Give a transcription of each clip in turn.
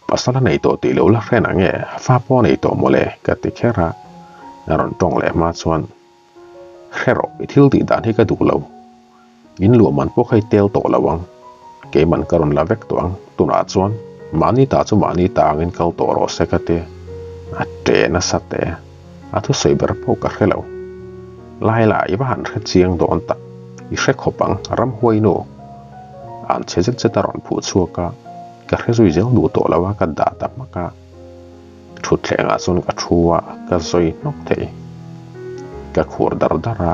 Pasal a nei tawh tih lo la hre na nge, fa pawh a nei tawh mawle ka ti kher a, a rawn tawng leh hma chuan Hre rawh, i thil tih dan hi ka duh lo. In luah man pawh kha i tel tawh lo ang. Keiman ka rawn la vek tawh ang. Tunah chuan mahni ta chu mahni ta angin kal tawh rawh se ka ti. A ṭe nasa teh. A thusawi ber pawh ka hre lo. Laila, i va han hre chiang dawn tak. I hre khawp ang, ramhuai nu. An chhe zet zet a rawn phuh chhuak a, ka hre zui zel duh tawh lo a, ka dah ta hmak a. Thutthlengah chuan ka thu a, ka zawi hnawk thei. Ka khur dar dar a,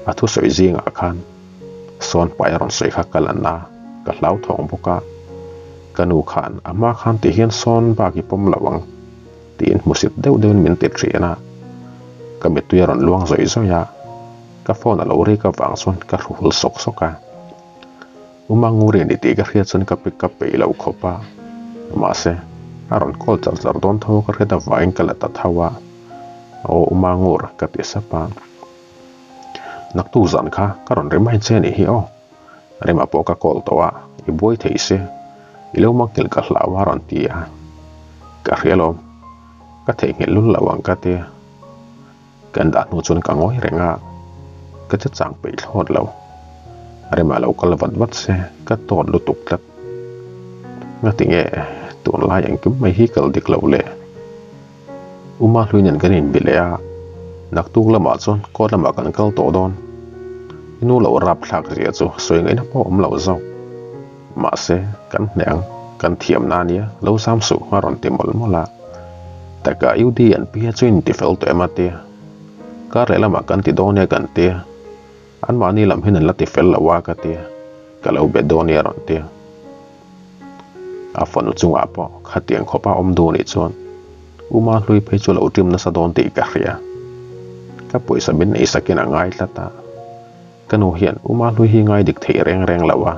a thusawi zingah khan sawn pai a rawn sawi kha ka la na, ka hlauthawng bawk a. Ka nu khan a hma khan ti hian sawn bak i pawm lo ang tiin hmusit deuh deuhin min ti thin a. Ka mittui a rawn luang zawih zawih a, ka phone a lo rik avang chuan ka hruhul sawk sawk a. Umanguri ni tih ka hriat chuan ka pick up peih lo khawp a, mahse a rawn call char char dawn tho ka hriat avangin ka la ta tho a, Aw Umangur ka ti sap a, Naktuk zan kha ka rawn ri mai che nih hi aw, Rema pawh ka call tawh a, i buai thei se, i lo manghilh ka hlau a rawn ti a, ka hria lawm, ka theihnghilh lul lo ang ka ti. Kan dah hnu chuan ka ngawi reng a, ka che chang peih thlawt lo. Rema lo kal vat vat se, ka tawt lutuk tlat. Ngatinge tunlai engkim mai hi kal dik lo le? Uma hlui nen kan inbi leh a, naktuk lamah chuan court lamah kan kal tawh dawn. I nu lo rap thlak zia chu sawi ngaihna pawh awm lo zawk. Mahse, kan hneh ang, kan thiamna a nia, lo zam suh a rawn ti mawlh mawlh a. Taka UD an pi a chu in ti fel tawh em a tia. Kar leh lamah kan ti dawn e kan tia. Anmahni lam hian an la ti fel lo a ka tia. Ka lo be dawn e a rawn tia. A fanu chungah pawh khatiang khawpa awm duh nih chuan Uma hlui phei chu lo ṭim nasa dawn tih ka hria. Ka pawisa min nei sakin a ngai tlat a. Ka nu hian Uma hlui hi ngai dik theih reng reng lo a,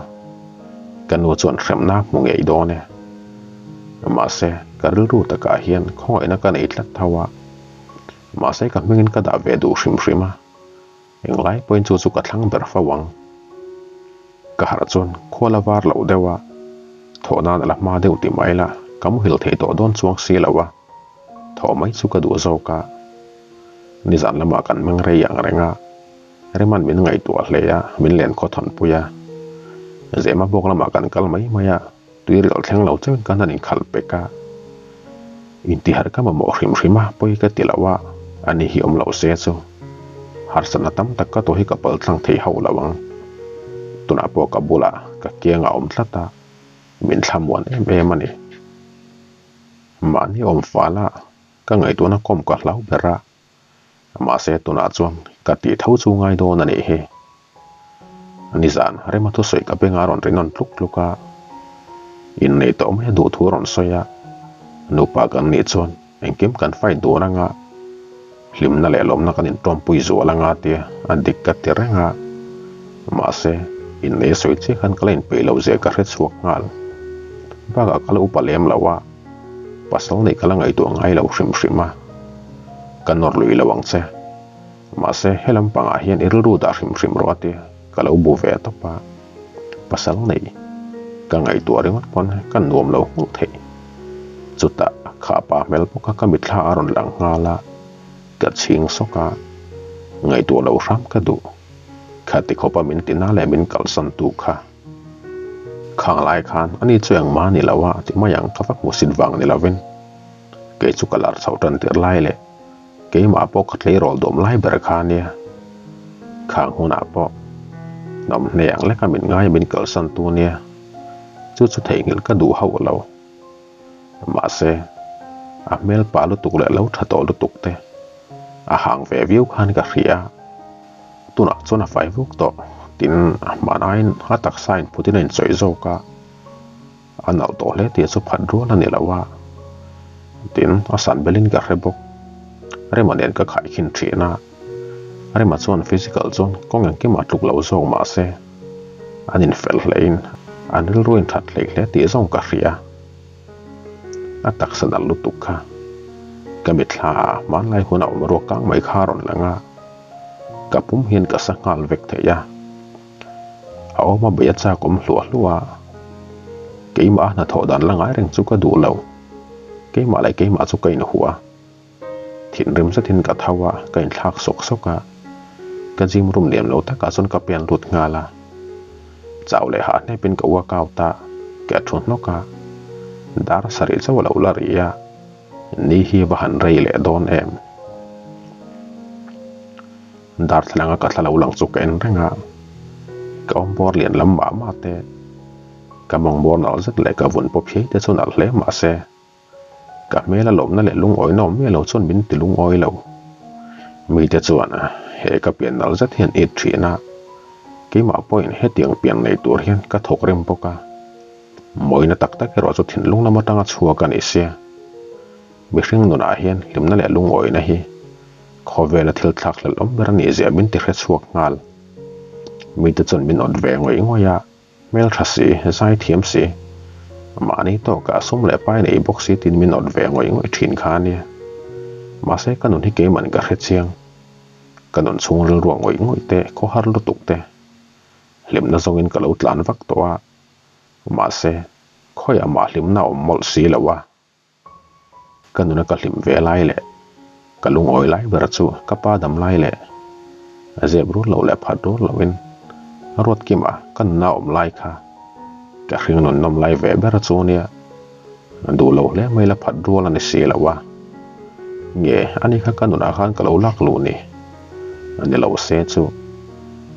ka nu chuan hremna hmu ngei dawn e. Mahse, ka rilru takah hian khawngaihna ka nei tlat tho a, mahse ka hmingin ka dah ve duh hrim hrim a, englai pawhin chu chu ka thlang ber fo ang. Ka harh chuan khual a var loh deuh a, thawh nan a la hma deuh ti mai la, ka muhil thei tawh dawn chuang si lo a, thawh mai chu ka duh zawk a. Nizan lamah kan meng rei ang reng a. Reman min ngaihtuah hle a, min len khaw thawn pui a. Zema bawk lamah kan kal mai mai a, tui rial thleng lo chauhin kan han inkhalh pek a. Intiharh ka mamawh hrim hrim a, pawi ka ti lo a, ani hi awm lo se chu harsatna tam tak ka tawh hi ka pal tlang thei hauh lo ang. Tunah pawh ka bulah ka kiang a awm tlat a, min thlamuan em em a ni. Mahni awm fal a, ka ngaihtuahna kawm ka hlau ber a. Mahse tunah chuan ka tih tho chu ngai dawn a nih hi. Nizan Rema thusawi ka benga rawn ri nawn tluk tluk a, inneih tawh mai a duh thu a rawn sawi a, nupa kan nih chuan engkim kan fight dun anga, hlimna leh lawmna kan intawmpui zual anga tia a dik ka ti reng a, mahse inneih a sawi chiah khan ka la inpeih loh zia ka hre chhuak nghal. Bakah ka la upa lem lo a. Pasal neih ka la ngaihtuah ngai lo hrim hrim a, ka nawr lui lo ang che. Mahse, he lampangah hian i rilru dah hrim hrim rawh a ti, ka lo bu ve tawp a. Pasal neih ka ngaihtuah ringawt pawn ka nuam lo nghulh thei. Chutah kha pa hmel bawk a ka mitthla a rawn lang nghal a, ka chhing sawk a, ngaihtuah lo hram ka duh. Khati khawpa min tina leh min kalsan tu kha. Khang lai khan ani chu engmah a ni lo a ti mai ang ka va hmusit vang ni lovin kei chu ka lar chhoh tan tir lai leh keimah pawh ka tleirawl dawm lai ber kha ania. Khang hunah pawh hnawm hne ang leka min ngai min kalsan tu ania chu chu theihnghilh ka duh hauh lo. Mahse a hmel pah lutuk leh lo tha tawh lutuk te a hang ve viau khan ka hria. Tunah chuan a fai vuk tawh tin hmanaiin a taksa in phutin a inchawih zawk a, a nalh tawh hle tih chu phat rual a ni lo a, tin a san belin ka hre bawk. Rema nen ka khaihkhin thin a, Rema chuan physical chuan kawng engkimah tluk lo zawk mah se an infel hlein an rilru in that hleih hle tih zawng ka hria. A taksa nalh lutuk kha ka mitthla ah hmanlai hun a awm ruak kang mai kha a rawn lang a. Ka pum hian ka sa nghal vek thei a, a awm a bei a chak awm hluah hluah a. Keimah a hnathawh dan la ngai reng chu ka duh lo. Keimah leh keimah chu ka inhuah a. Thinrim zetin ka tho a, ka inthlak sawk sawk a. Ka gym room liam lo takah chuan ka pen lut nghal a. Chau leh hah hnepin ka workout a, ka thu hnawk a. Dar sarih chauh a lo la ri a, ni hi va han rei leh dawn em. Darthlalanga ka thla lo lang chu ka en reng a, ka awm bawr lian lam mah mah te, ka mawng bawr nalh zet leh ka vun pawp hiai te chu nalh hle mah se, ka hmel a lawmna leh lungawi nawm miah lo chuan min ti lungawi lo. Mite chuan he ka pian nalh zet hian it thin a, keimah pawhin hetiang pian nei tur hian ka thawk rem bawk a, mawina tak tak erawh chu thinlung lam atanga chhuak a ni sia. Mihring nunah hian hlimna leh lungawina hi Khawvela thil thlak hlelh awm ber a nih zia min ti hre chhuak nghal. Mite chuan min awt ve ngawih ngawih a, hmel tha si, zai thiam si, mahni tawkah sum leh pai nei bawk si tiin min awt ve ngawih ngawih thin kha a nia. Mahse ka nun hi keiman ka hre chiang. Ka nun chhung rilruah ngawih ngawih te, khawhar lutuk te, hlimna zawngin ka lo tlan vak tawh a, mahse khawiah mah hlimna a awm mawlh si lo a. Ka nuna ka hlim ve lai leh ka lungawi lai ber chu ka pa dam lai leh a zep rual loh leh phat rual lohin a ruat kima ka nuna awm lai kha ka hring nun nawm lai ve ber chu nia duh lo hle mai la phat rual a ni si lo a, nge ani kha ka nunah khan ka lo lak luh ni a ni lo se chu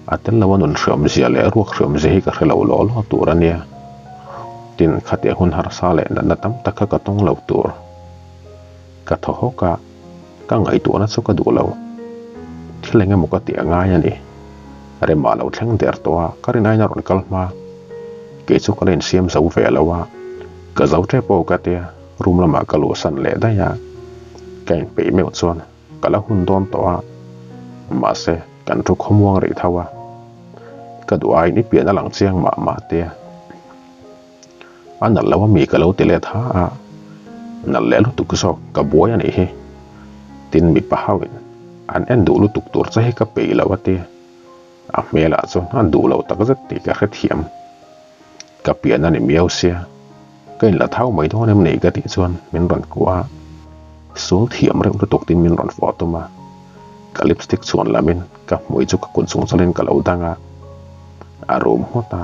a tel lo a nun hriawmzia leh ruak hriawmzia hi ka hre lo law law tur a nia. Tin, khatiang hun harsa leh natna tam tak kha ka tawng lo tur. Ka thaw hawk a, ka ngaihtuahna chu ka duh lo. Thil eng emaw ka tih a ngai a ni. Remah lo thleng der tawh a, ka rin aina rawn kal hma. Kei chu ka la insiam zo ve lo a, ka zo tep aw ka tia, room lamah ka luhsan leh daih a. Ka inpeih meuh chuan ka la hun dawn tawh a, mahse kan thu khawmuang rih tho a. Ka duh aiin i pian a lang chiang mah mah tia. A nalh lo a mi ka lo ti let ha a, nalh leh lutuk zawk ka buai a nih hi. Tin mipa ho in an en duh lutuk tur che hi ka peih lo a tia. A hmelah chuan a duh lo takzet tih ka hrethiam. Ka pian a ni miau sia, ka inla thau mai dawn em ni ka tih chuan min rawn kuah a, sul thiam reuh lutuk tin min rawn fawh tum a, ka lipstick chhuan lamin ka hmui chu ka kut chung chawlhin ka lo dang a, a rum nghawt a,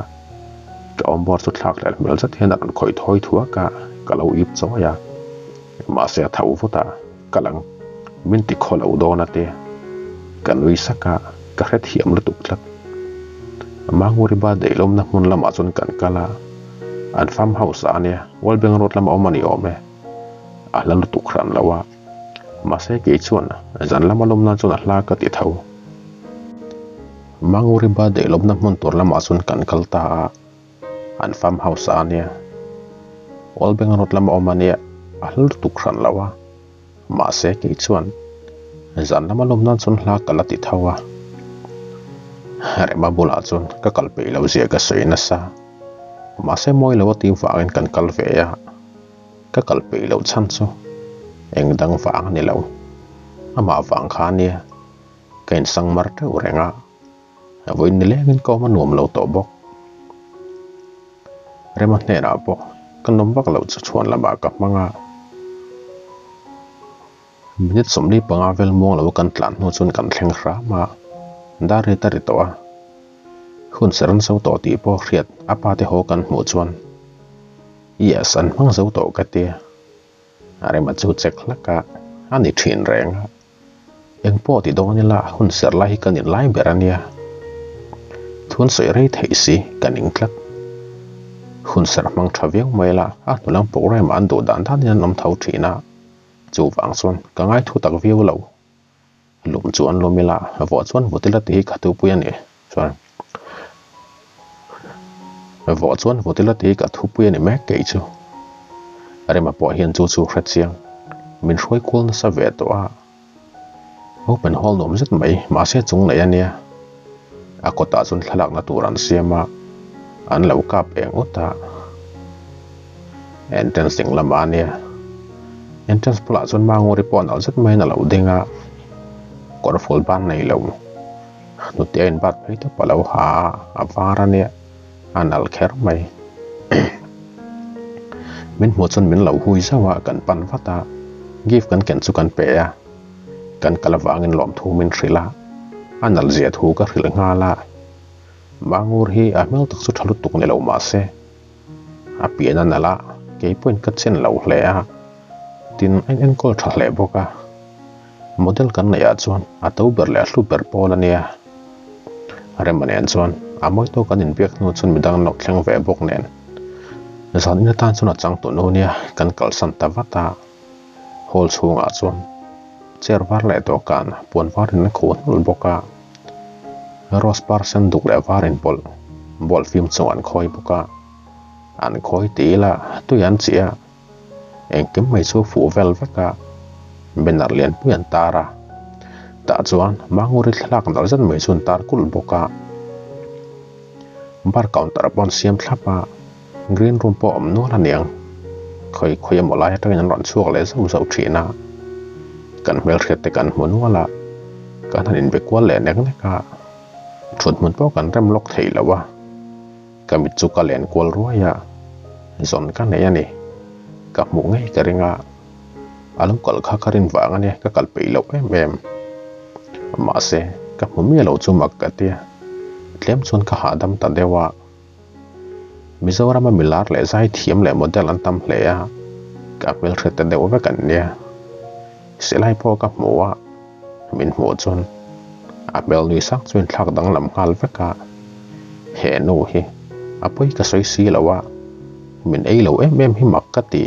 ka awm bawr chu thlak leh hmel zet hian a rawn khawih thawi thuak a, ka lo ip chawi a, mahse a tho vut a, ka lang min ti khaw lo dawn a te ka nui sak a, ka hrethiam lutuk tlat. Manguri birthday lawmna hmun lamah chuan kan kal a, an farm house ah ania Wallbank road lama awm a ni awm e, a hla lutuk hran lo a, mahse kei chuan zan lama lawm nan chuan a hla ka ti tho. Manguri birthday lawmna hmun tur lamah chuan kan kal ta a. An farm house a nia. Wallbank road lama awm a nia, a hla lutuk hran lo a. Mahse kei chuan zan lama lawm nan chuan hla ka la ti tho a. Rema bulah chuan ka kal peih lo zia ka sawi nasa. Mahse mawi lo a tih vangin kan kal ve a. Ka kal peih loh chhan chu eng dang vang a ni lo. Amah vang kha a nia. Ka insangmar teuh reng a. Vawiin nilengin ka awm a nuam lo tawh bawk. Rema hnenah pawh ka nawm vak loh chu chhuan lamah ka hmang a. Minute 45 vel muang lo kan tlan hnu chuan kan thleng hram a, dar ri ta ri tawh a. Hun ser an zo tawh tih pawh hriat a pa te haw kan hmuh chuan Yes, an hmang zo tawh ka tia. Rema chu check hlak a, a ni thin reng a. Eng pawh ti dawn ila hun ser lai hi kan inlai ber a nia. Thun sawi rei theih si ka ning tlat. Hun ser hmang tha viau mai la a hnulang programme ah an duh dan danin an awm tho thin a, chuvang chuan ka ngai thu tak viau lo. Lum chu an lum ila vawh chuan vut ila tih hi ka thupui a ni. Chuan vawh chuan vut ila tih hi ka thupui a ni mek kei chu. Rema pawh hian chu chu hre chiang min hruai kual nasa ve tawh a. Open hall nuam zet mai mahse chung nei a nia. A kawtah chuan thlalakna tur an siam a, an lo kap eng ut a. Entrance ding lamah a nia. Entrance bulah chuan Manguri pawh nalh zet maiin a lo ding a, kawr ful ban nei lo. Hnute a inbat phei tawp a lo ha a, a var a nia, a nalh kher mai. Min hmuh chuan min lo hui zauh a, kan pan vat a, gift kan ken chu kan pe a. Kan kal avangin lawmthu min hrilh a, a nalh zia thu ka hrilh nghal a. Mangur hi a hmel tak chu tha lutuk ni lo mah se, a pian a nalh a, kei pawhin ka chen lo hle a, tin a inenkawl tha hle bawk a. Model kan neih ah chuan a to ber leh a hlu ber pawl a nia. Rema nen chuan a mawi tawk an inbiak hnu chuan midang an lo thleng ve bawk nen zan in atan chuan a chang tawh nu nia kan kalsan ta vat a. Hall chhungah chuan chair var leh dawhkan puan var in an khuh hnulh bawk a. Rose par sen duk leh var inpawlh ball fim chung an khawi bawk a. An khawi ti ila tui an chiah a. Engkim mai chu fuh vel vek a, banner lian pui an tar a. Tah chuan Manguri thlalak nalh zet mai chu an tar kulh bawk a. Bar counter pawh an siam thlap a, green room pawh a awm nual aniang. Khawi khawi emaw lai atangin an rawn chhuak leh zauh zauh thin a. Kan hmelhriat te kan hmu nual a, kan han inbe kual leh nek nek a. Thut hmun pawh kan rem lawk thei lo a. Ka mit chu ka len kual ruai a, zawn ka nei a ni. Ka hmuh ngei ka ring a, a lo kal kha ka rin vang a nia ka kal peih loh em em. Mahse, ka hmu miah lo chu mak ka ti a, tlem chuan ka hahdam ta deuh a. Mizorama milar leh zaithiam leh model an tam hle a, ka hmelhriat ta deuh vek an nia. Silai pawh ka hmu a, min hmuh chuan a hmel nui sak chu inthlak danglam nghal vek a, he nu hi a pawi ka sawi si lo a, min ei lo em em hi mak ka ti.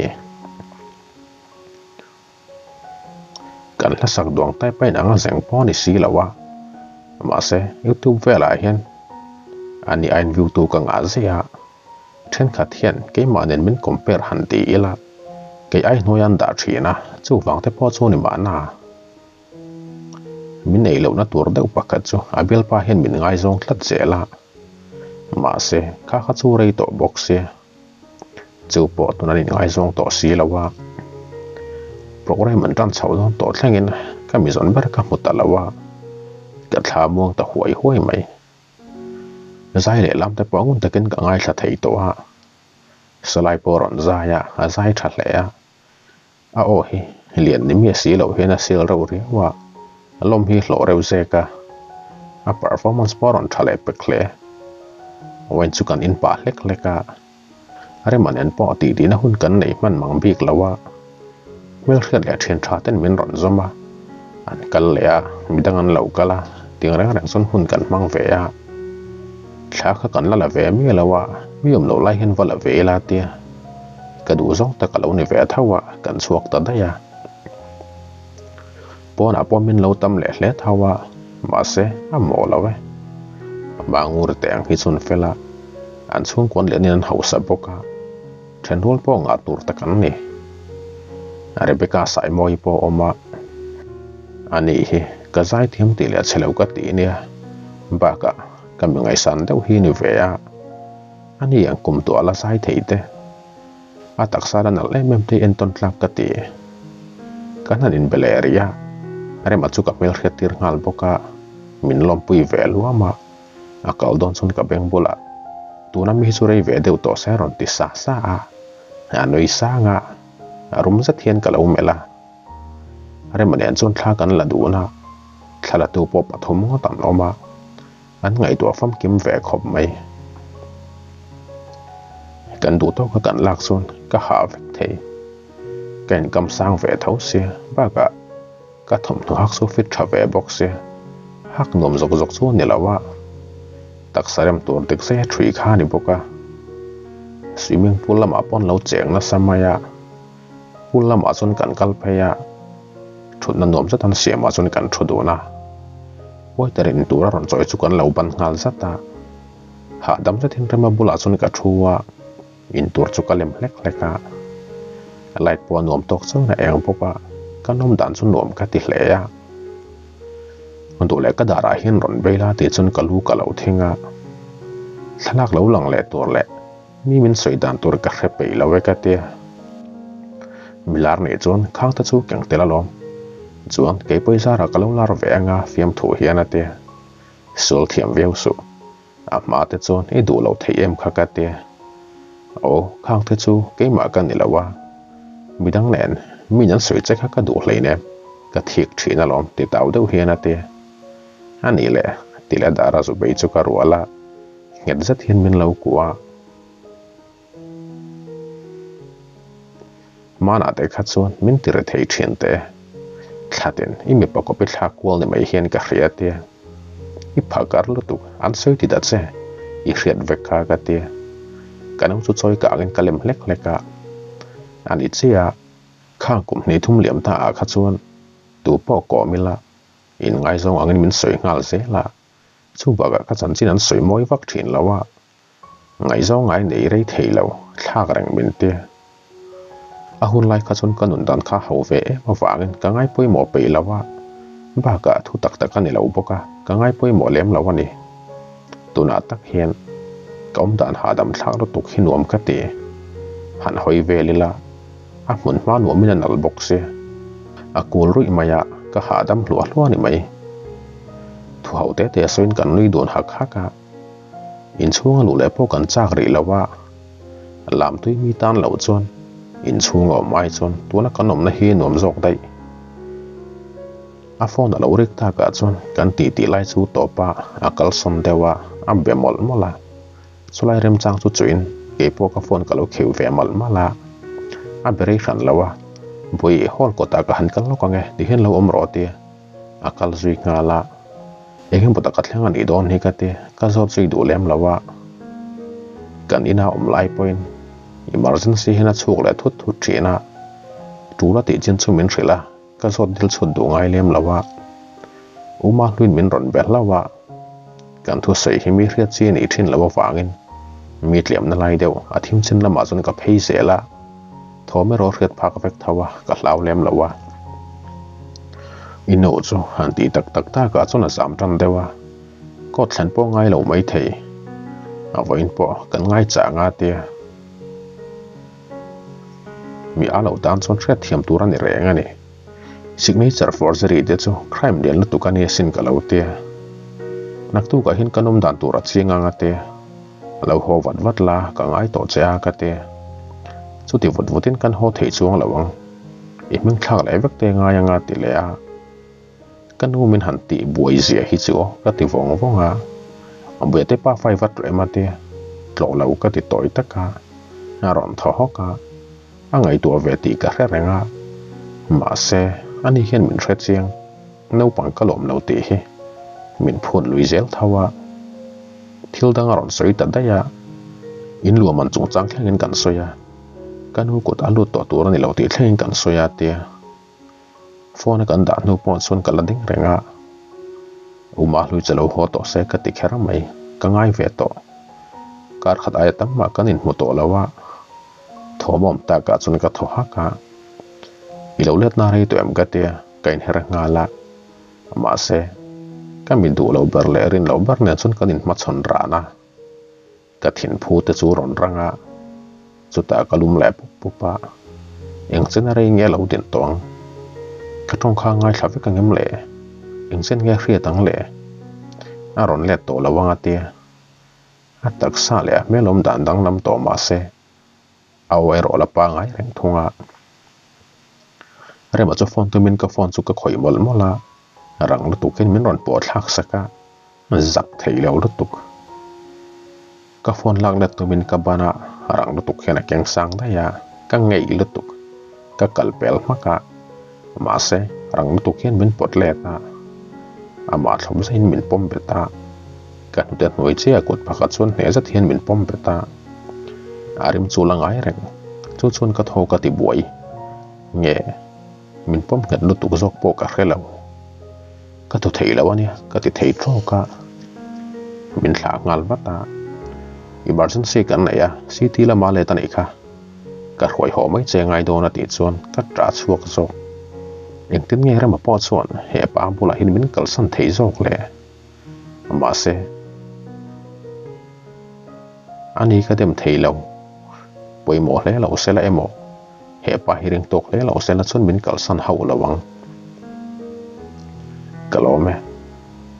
Kan hlasak duang type a inang a zeng pawh a ni si lo a, mahse youtube velah hian ani a in view tu ka ngah zia a. Thenkhat hian keimah nen min compare han ti ila, kei ai hnuai an dah thin a, chuvang te pawh chu ni mahna. Min nei lohna tur deuh pakhat chu a bialpa hian min ngaizawng tlat zel a, mahse kha kha chu rei tawh bawk sia, chu pawh tun an inngaizawng tawh si lo a, program an tan chhoh dawn tawh thlengin ka mi zawn ber ka hmu ta lo a, ka thla muang ta huai huai mai. Zai leh lam te pawh ngun takin ka ngaithla thei tawh a, Salai pawh rawn zai a, a zai tha hle a, a aw hi lian ni miah si loh hian a sil reuh riau a, a lawm hi hlawh reuh zek a, a performance pawh a rawn tha leh pek hle. Wine chu kan in pah hlek hlek a, Rema nen pawh tih tihna hun kan neih hman mang bik lo a, hmelhriat leh thian tha ten min rawn zawm a, an kal leh a, midang an lo kal a, tiang reng reng chuan hun kan hmang ve a, thla kha kan la la ve miah lo a, mi awm loh lai hian va la ve ila tia ka duh zawng tak a lo ni ve tho a, kan chhuak ta daih a. Pawnah pawh min lo tam leh hle tho a, mahse a mawh lo e. Mangur te ang hi chuan fel a, an chhungkuan leh nen an hausa bawk a, then rual pawh ngah tur tak an ni. Rebecca Saimawi pawh a awm a, ani hi ka zaithiam tih leh chhe lo ka tih nia, bakah ka mi ngaihsan deuh hi ni ve a, ani ang kum tuah la zai thei te. A taksa la nalh em em te hi entawn tlak ka ti. Kan han inbe leh rih a, Rema chu ka hmelhriat tir nghal bawk a, min lawmpui ve luam a, a kal dawn chuan ka beng bulah tuna mi hi chu rei ve deuh tawh se a rawn ti sa sa a, a nui sang a, a rum zet hian ka lo melh a. Rema nen chuan thla kan la dun a, thla la tu pawh pathum ngawt an awm a. An ngaihtuah famkim ve khawp mai. Kan duh tawka kan lak chuan ka hah vek thei. Ka inkam sang ve tho sia, bakah ka thawmhnaw hak chu fit tha ve bawk sia, hak nuam zawk zawk chu a ni lo a, taksa rem tur dik zai a thui kha a ni bawk a. Swimming pool lamah pawh an lo cheng nasa mai a, pool lamah chuan kan kal phei a, thutna nuam zet an siamah chuan kan thu dun a. Waiter in tur a rawn chawi chu kan lo ban nghal zat a, hahdam zetin Rema bulah chuan ka thu a, in tur chu ka lem hlek hlek a, light pawh a nuam tawk chuan a eng bawk a, ka nawm dan chu nuam ka ti hle a, duh leh ka darah hian rawn bei la tih chuan ka lu ka lo thing a, thlalak lo lang leh tur leh mi min sawi dan tur ka hre peih lo e ka tia. Milar nih chuan khang te chu keng tel alawm. Chuan kei pawh i zarah ka lo lar ve anga fiamthu hian a tia. Sual thiam viau suh. A hma te chuan i duh loh theih em kha ka tia. Aw, khang te chu keimah ka ni lo a, midang nen min an sawi che kha ka duh hleinem, ka thik thin alawm ti tau deuh hian a ti. A nih leh ti leh dara zu bei chu ka rual a, nghet zet hian min lo kuah a. Hmanah te kha chuan min ti rethei thin te. Thlatin i mipa kawpi thlak kual ni mai hian ka hria tia. I phakar lutuk an sawi ti ta che, i hriat vek kha ka tia. Ka no chu chawi kangin ka lem hlek hlek a. A ni chiah, khang kum hnih thum liam ta ah kha chuan tu pawh kawm ila inngaizawng angin min sawi nghal zel a. Chubakah ka chanchin an sawi mawi vak thin lo a. Ngaihzawng ngai nei rei thei lo, thlak reng min ti. A hun lai kha chuan ka nun dan kha ho ve em avangin ka ngai pawimawh peih lo a, bakah thu tak tak a ni lo bawk a, ka ngai pawimawh lem lo a ni. Tunah tak hian ka awm dan hahdam thlak lutuk hi nuam ka ti. Han hawi vel ila, a hmun hma nuamin a nalh bawk si. A kul ruih mai a, ka hahdam hluah hluah a ni mai. Thu ho te te sawiin kan nui dun hak hak a. Inchhunga luh leh pawh kan chak rih lo a, lam tui mi tan loh chuan inchhunga awm ai chuan tuna kan awmna hi nuam zawk daih. A phone a lo rik takah chuan kan tih tih lai chu tawp a, a kalsawn deuh a, a be mawlh mawlh a. Chulai remchang chu chuin keipawh ka phone ka lo kheuh ve malh malh a, a be rei hran lo a, Bawihi hall kawtah ka han kal lawk ang e, tihian lo awm rawh tia a kal zui nghal a. Engemaw taka thleng a nih dawn hi ka ti, ka zawt zui duh lem lo a. Kan ina awm lai pawhin emergency hian a chhuk leh thut thut thin a, tul a tih chin chu min hrilh a, ka zawt dil chhut duh ngai lem lo a. Uma hluin min rawn be hlauh a, kan thusawi hi mi hriat chi a nih thin loh avangin mi tliamna lai deuh a thim chin lamah chuan ka phei zel a, thawm erawh hriat phak vek tho a, ka hlau lem lo a. I nu chu han tih tak tak takah chuan a zam tan deuh a, court thlen pawh ngai lo mai thei. A vawiin pawh kan ngai chah anga tia. Mi a lo tan chuan hriat thiam tur a ni reng a ni. Signature forgery te chu crime lian lutuk a nia sin ka lo tia. Naktukah hian ka nawm dan tur a chiang anga tia. A lo haw vat vat la, ka ngai tawh che a ka ti. Chuti vut vutin kan haw theih chuang lo ang. I hming thlak leh vek te ngai anga ti leh a. Ka nu min han tih buai zia hi chu aw ka ti vawng vawng a. A buia te pa fai vat reh ma tia. Tlawh lo ka ti tawi tak a. A rawn thaw hawk a. A ngaihtuah ve tih ka hre reng a. Mahse, ani hian min hre chiang. Naupang ka lawm lo tih hi min phut lui zel tho a, thil dang a rawn sawi ta daih a, in luahman chungchang thlengin kan sawi a, ka nu kut a lut tawh tur a ni lo tih thlengin kan sawi a tia phone a kan dah hnu pawh chuan ka la ding reng a, Uma hlui che lo haw tawh se ka ti kher mai, ka ngai ve tawh. Kar khat aia tam mah kan inhmu tawh lo a, thawmawm takah chuan ka thaw hak a, I lo let na rei tawh em ka tia. Ka inher nghal a, mahse, ka mi duh loh ber leh rin loh ber nen chuan kan inhmachhawn ran a, ka thinphu te chu rawn rang a, chutah ka lum leh pup pup a, eng chen a rei nge lo din tawh ang? Ka tawng kha ngaithla vek ang em le? Eng chen nge hriat ang le? A rawn let tawh lo ang a tia, a taksa leh a hmel awm dan danglam tawh mahse, A aw erawh la pangai reng thung a. Rema chu phone tumin ka phone chu ka khawih mawlh mawlh a, rang lutukin min rawn pawh thlak sak a, zak theih lo lutuk. Ka phone lak let tumin ka ban a, rang lutuk hian a keng sang daih a, ka ngeih lutuk. Ka kal pel hmak a, mahse rang lutuk hian min pawt let a, amah thlawp zaiin min pawm bet a. Ka hnute hnuai chiah kut pakhat chuan hneh zet hian min pawm bet a, a rim chu la ngai reng. Chu chuan ka thaw ka ti buai. Nge, min pawm nghet lutuk zawk pawh ka hre lo. Ka thu thei lo a nia, ka ti thei tawk a. Min thlah nghal vat a. Emergency kan nei a, city lama let a nih kha. Ka hruai haw mai che ngai dawn a tih chuan ka ṭah chhuak zawk. Engtin nge Rema pawh chuan he pa bulah hian min kalsan thei zawk le? Mahse, ani ka dem thei lo. Pawimawh hle lo sela emaw, hepa hi ring tawk hle lo sela chuan min kalsan hauh lo ang. Ka lawm e.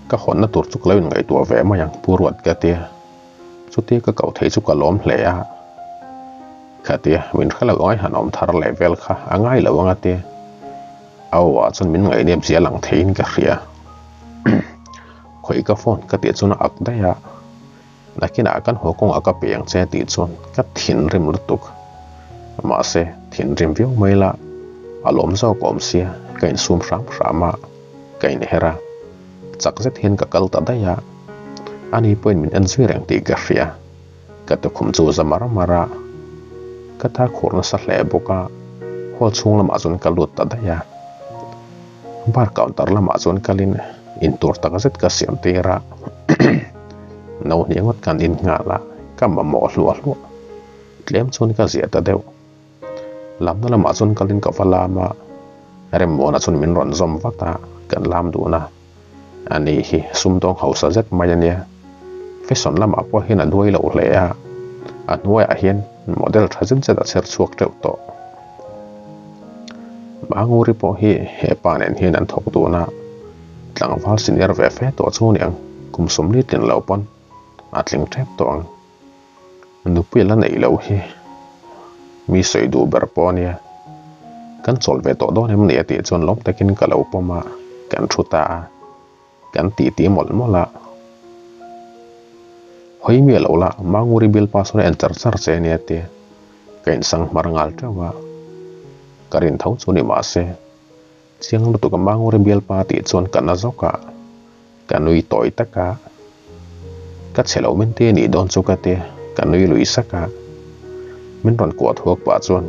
Ka hawnna tur chu ka lo inngaihtuah ve mai ang, Pu Ruat ka tia. Chutia ka koh theih chu ka lawm hle a. Khatia min hre lo angai han awm thar leh vel kha a ngai lo anga tia. A aw ah chuan min ngaihnep zia lang theiin ka hria. Khawih ka phone ka tih chuan a ak daih a. Nakinah kan haw kawngah ka pe ang che tih chuan ka thinrim lutuk. Mahse, thinrim viau mai la, a lawm zawk awm sia, ka insum hram hram a, ka inher a. Chak zet hian ka kal ta daih a. Ani pawhin min en zui reng tih ka hria. Ka tukhum chu za mar mar a, ka ta khur nasa hle bawk a, hall chhung lamah chuan ka lut ta daih a. Bar counter lamah chuan kalin intur tak zet ka siam tir a, no hnih ngawt kan in nghal a, ka mamawh hluah hluah. Tlem chuan ka ziah ta deuh. Lamna lamah chuan kalin ka va lam a, Remmuana chuan min rawn zawm vat a, kan lam dun a. Ani hi sumdawng hausa zet mai a nia. Fashion lamah pawh hian a duai lo hle a, a hnuaiah hian model tha zet zet a chher chhuak teuh tawh. Manguri pawh hi he pa nen hian an thawk dun a, tlangval senior ve fe tawh chu niang kum sawmli tlin lo pawn a tling tep tawh ang. Nupui la neih loh hi mi sawi duh ber pawh a nia. Kan chawl ve tawh dawn em ni a tih chuan lawm takin ka lo pawm a, kan thu ta a, kan titi mawlh mawlh a. Hawi miah lo la, Manguri bill pass sawn a en char char che a nia tia ka insang hmar nghal teuh a. Ka rin tho chu ni mahse, chiang lutuk a Manguri bill pa tih chuan ka na zawk a. Ka nui tawi tak a, ka chhe lo min ti anih dawn chu ka ti, ka nui lui sak a. Min rawn kuah thuak pah chuan,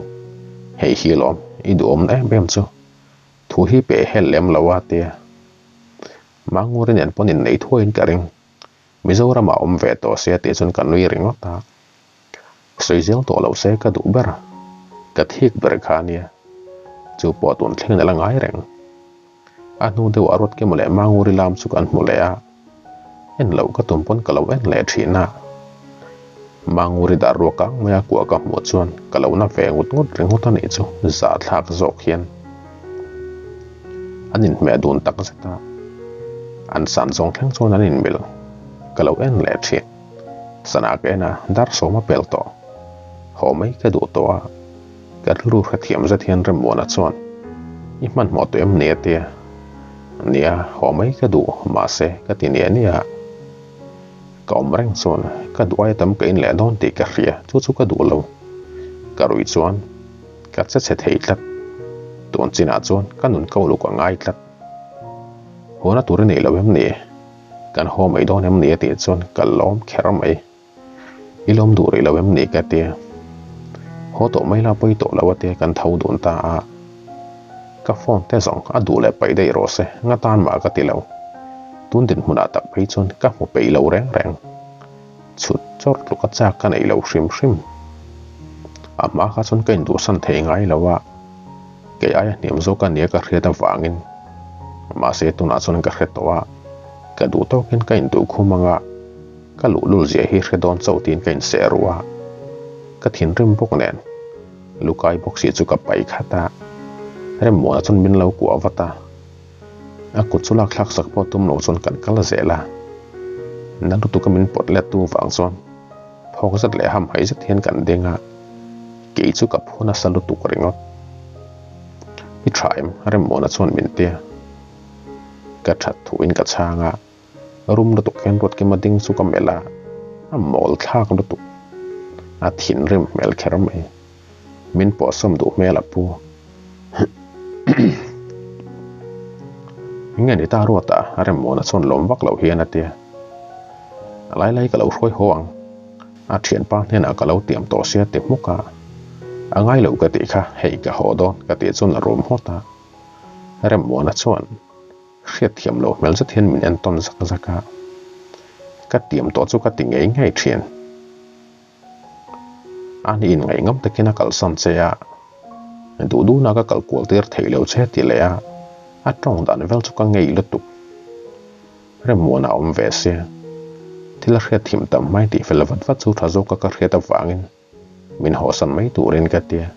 Hei hi lawm, i duhawmna em em chu, thu hi peh hel lem lo a tia. Manguri nen pawn inneih thuaiin ka ring, Mizoramah awm ve tawh sia tih chuan ka nui ringawt a. Sawi zel tawh loh se ka duh ber, ka thik ber kha ania, chu pawh tun thleng nalh a ngai reng. A hnu deuh a Ruatke maw leh Manguri lam chu kan hmu leh a, en loh ka tum pawn ka lo en leh thin a. Manguri dar ruak kang mai a kuah ka hmuh chuan ka lo na ve ngut ngut ringawt a nih chu zahthlak zawk hian an inhmeh dun tak zet a, an san zawng thleng chuan an inmil ka lo en leh thin. Sana ka en a, dar sawm a pel tawh. Haw mai ka duh tawh a. Ka rilru hrethiam zet hian Remmuana chuan, I hmanhmawh tawh em ni a tia? Nia, haw mai ka duh, mahse, ka ti nia nia. Ka awm reng chuan ka duh aia tam ka in leh dawn tih ka hria, chu chu ka duh lo. Ka rui chuan ka che chhe thei tlat. Tun chinah chuan ka nun ko luk a ngai tlat. Hawna tur i nei lo em ni? Kan haw mai dawn em ni a tih chuan ka lawm kher mai. I lawm duh rih lo em ni ka tia. Haw tawh mai la pawi tawh lo a tia kan tho dun ta a. Ka phone te zawng a duh leh paih daih rawh se nga tan mah ka ti lo. Tun dinhmunah tak phei chuan ka hmu peih lo reng reng. Chhut chawr tluk a chak ka neih lo hrim hrim. A hma kha chuan ka induhsan thei ngai lo a. Kei aia hniam zawk a nia ka hriat avangin. Mahse tunah chuan ka hre tawh a. Ka duh tawkin ka induh khum anga. Ka luhlul zia hi hre dawn chauh tiin ka inseh ruh a, ka thinrim bawk nen Lukai bawk si chu ka pai khat a, Remmuana chuan min lo kuah vat a, a kut chu lak thlak sak pawh tum lo chuan kan kal zel a, na lutuka min pawt let tu vang chuan phawk zet leh hamhaih zet hian kan ding a, kei chu ka phu nasa lutuk ringawt. I tha em? Remmuana chuan min ti a, ka that thuin ka chhang a. Rum lutuk hian Ruatkima ding chu ka melh a, a mawl thlak lutuk. A thinrim hmel kher mai. Min pawhsawm duh hmel a pu. Enge ni ta Ruata, Remmuana chuan lawm vak loh hian a tia. A lai lai ka lo hruai haw ang. A thianpa hnenah ka lo tiam tawh sia ti hmuk a. A ngai lo ka tih kha, hei ka haw dawn ka tih chuan a rum hawt a. Remmuana chuan. Hriatthiam loh hmel zet hian min entawn zak zak a, ka tiam tawh chu ka ti ngei ngei thin. Ani in ngaih ngam takin a kalsan che a, duh duhna ka kal kual tir theih lo che ti leh a, a tawng dan vel chu ka ngei lutuk. Remmuana a awm ve sia, thil a hriatthim tam hmai tih fel vat vat chu tha zawka ka hriat avangin Min hawhsan mai turin ka tia.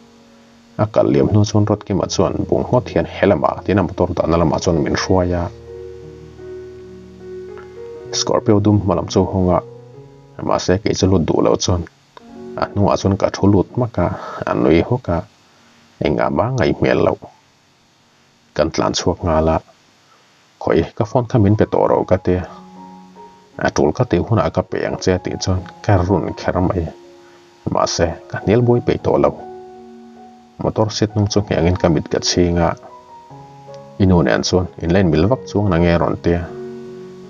A kal liam hnu chuan Ruatkima chuan bung ngawt hian he lamah tiin a motor dahna lamah chuan min hruai a. Scorpio dum hma lam chu hawng a, mahse kei chu lut duh loh chuan A hnungah chuan ka thu lut hmak a, a nui hawk a, engah mah ngaih hmel loh. Kan tlan chhuak nghal a, Khawi, ka phone kha min pe tawh rawh ka ti. A tul ka tih hunah ka pe ang che tih chuan ka run kher mai. Mahse, ka hnial buai peih tawh lo. Motor seat hnung chu nghengin ka mit ka chhing a, I nu nen chuan in la inmil vak chuang na nge rawn tia.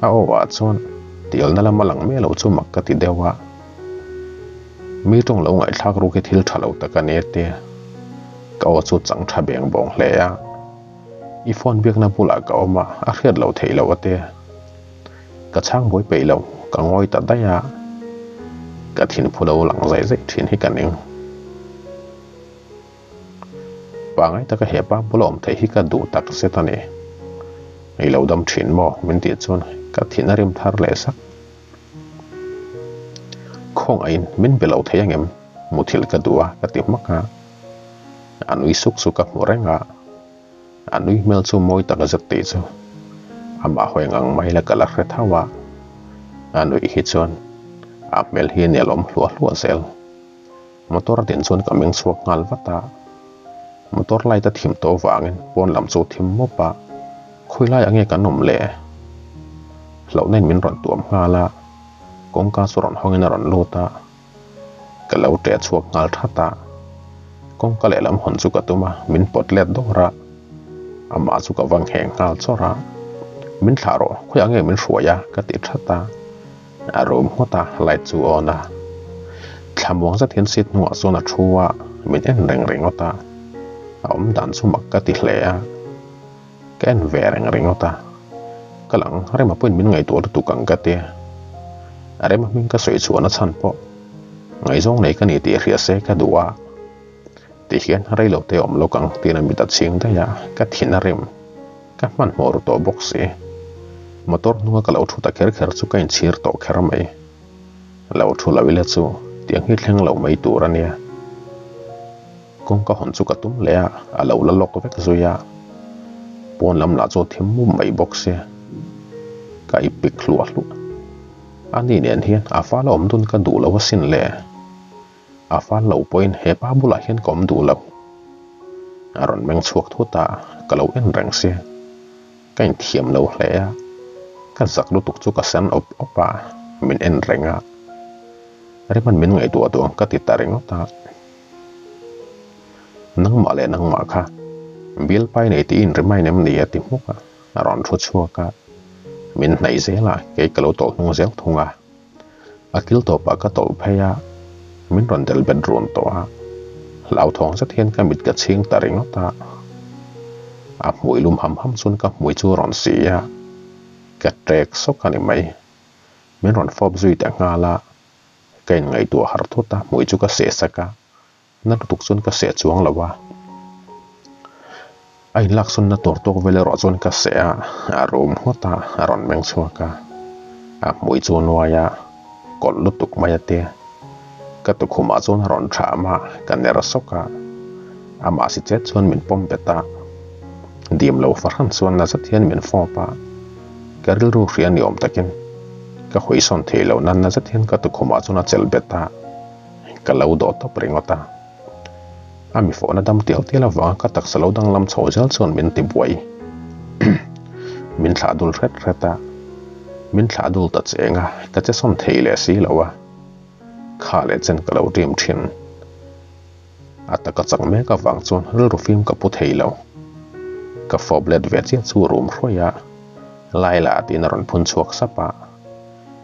A aw ah chuan tialna lam a lang miah lo chu mak ka ti deuh a. Mi tawng lo ngaihthlak ruk hi thil tha lo tak a ni a tia. Ka aw chu chang tha beng bawng hle a. I phone biakna bulah ka awm a, a hriat loh theih loh a tia. Ka chhang buai peih lo, ka ngawi ta daih a. Ka thinphu lo lang zaih zaih thin hi ka ning. Pangai taka he pa bula awm theih hi ka duh tak zet a ni. I lo dam thin maw? min tih chuan ka thin a rim thar leh sak. Khawngaihin min be lo thei angem? Muthilh ka duh a ka ti hmak a. A nui suk chu ka hmu reng a. A nui hmel chu mawi tak zet tih chu amah hawi ngang mai la ka la hre tho a. A nuih hi chuan a hmel hi nelawm hluah hluah zel. Motor a din chuan ka meng chhuak nghal vat a, motor light a thim tawh vangin pawn lam chu thim mawp a, khawi laiah nge kan awm le? Hlauhna in min rawn tuam nghal a, kawngka chu rawn hawngin a rawn lut a, ka lo ṭeh chhuak nghal that a, kawngka lehlam hawn chu ka tum a, min pawt let dawr a, amah chu ka va ngheng nghal chawrh a, min thlah rawh, khawiah nge min hruai a? ka ti that a. A rum ngawt a, light chu on a. Thlamuang zet hian seat hnungah chuan a thu a, min en reng ringawt a. A awm dan chu mak ka ti hle a. Ka en ve reng ringawt a. Ka lang Rema pawhin min ngaihtuah lutuk ang ka ti. A Rema hming ka sawi chhuahna chhan pawh ngaihzawng nei ka ni tih hria se ka duh a. Tihian reilote awm lawk ang tiin a mit a chhing daih a, ka thin a rim. Ka hmanhmawh ru tawh bawk si. Motor hnunga ka lo thu ta kher kher chu ka inchhir tawh kher mai. Lo thu lo ila chu tiang hi thleng lo mai tur a nia. Kawngka hawn chu ka tum leh a, a lo la lawk vek zui a. Pawn lam lah chu thim mum mai bawk si. Ka i pik hluah hluah. Ani nen hian a fal a awm dun ka duh lo asin le. A fal lo pawhin he pa bulah hian ka awm duh lo. A rawn meng chhuak thut a, ka lo en reng sia. Ka inthiam lo hle a, ka zak lutuk chu ka sen awp awp a, min en reng a. Reman min ngaihtuah duh ang ka ti ta ringawt a. Nangmah leh nangmah kha bialpai nei tiin remind em ni a ti hmuk a, a rawn thu chhuak a. Min hnaih zel a, kei ka lo tawlh hnung zel thung a. A kil tawpah ka tawlh phei a, min rawn del bet run tawh a, hlauthawng zet hian ka mit ka chhing ta ringawt a. A hmui lum ham ham chuan ka hmui chu a rawn si a, ka ṭek sawk a ni mai. Min rawn fawp zui ta nghal a, ka inngaihtuah harh thut a, hmui chu ka seh sak a, Na lutuk chuan ka seh chuang lo a, a inlaksawnna tur tawk vel erawh chuan ka seh a, a rum ngawt a, a rawn meng chhuak a, a hmui chu nuai a, kawlh lutuk mai a tia. Ka tukhumah chuan a rawn thlam a, ka ner sawk a, amah si chet chuan min pawm bet a, dim lo fahran chuan na zet hian min fawp a, ka rilru hria ni awm takin ka hawisawn thei lo nan na zet hian ka tukhumah chuan a chelh bet a. Ka lo dawh tawp ringawt a. A mi fawhna dam tial tial avanga ka taksa lo danglam chho zel chuan min ti buai. Min thlah dul hret hret a. Min thlah dul ta cheng a, ka che sawn thei leh si lo a. Kha leh chen ka lo rim thin. A taka chak mek avang chuan rilru fim ka pu thei lo. Ka fawp let ve chiah chu rum hruai a, Laila tiin a rawn phun chhuak sap a.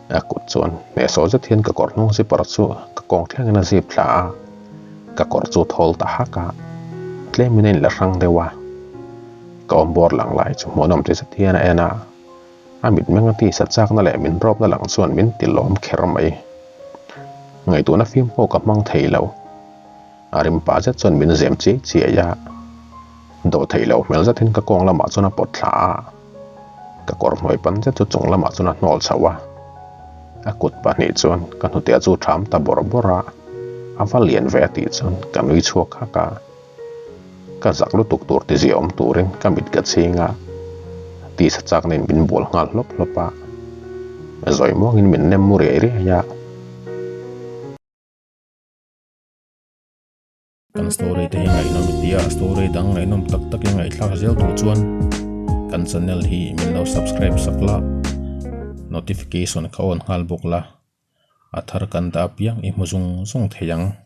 A kut chuan hnehsawh zet hian ka kawr hnung zipper chu ka kawng thlengin a zip thla a, ka kawr chu thawl ta hak a, tlemin a inla hrang deuh a. Ka awm bawr lang lai chu hmuhnawm ti zet hian a en a, a mitmeng a tisa chakna leh min rawpna lang chuan min ti lawm kher mai. Ngaihtuahna fim pawh ka hmang thei lo. A rim pah zet chuan min zem chiai chiai a, dawh theih loh hmel zetin ka kawng lamah chuan a pawt thla a. Ka kawr hnuai pan zet chu chung lamah chuan a hnawl chhoh a, a kut pahnih chuan ka hnutea chu ṭham ta bawrh bawrh a, a va lian ve a tih chuan ka nui chhuak hak a. Ka zak lutuk tur ti ziah awm turin ka mit ka chhing a, tisa chakna in min bual nghal hlawp hlawp a, zawi muangin min nem mu riai riai a. Kan story te hi ngaihnawm i tia, story dang ngaihnawm tak tak i ngaihthlak zel duh chuan kan channel hi min lo subscribe sak la, notification kha on nghal bawk la, a thar kan dah apiang i hmu zung zung thei ang.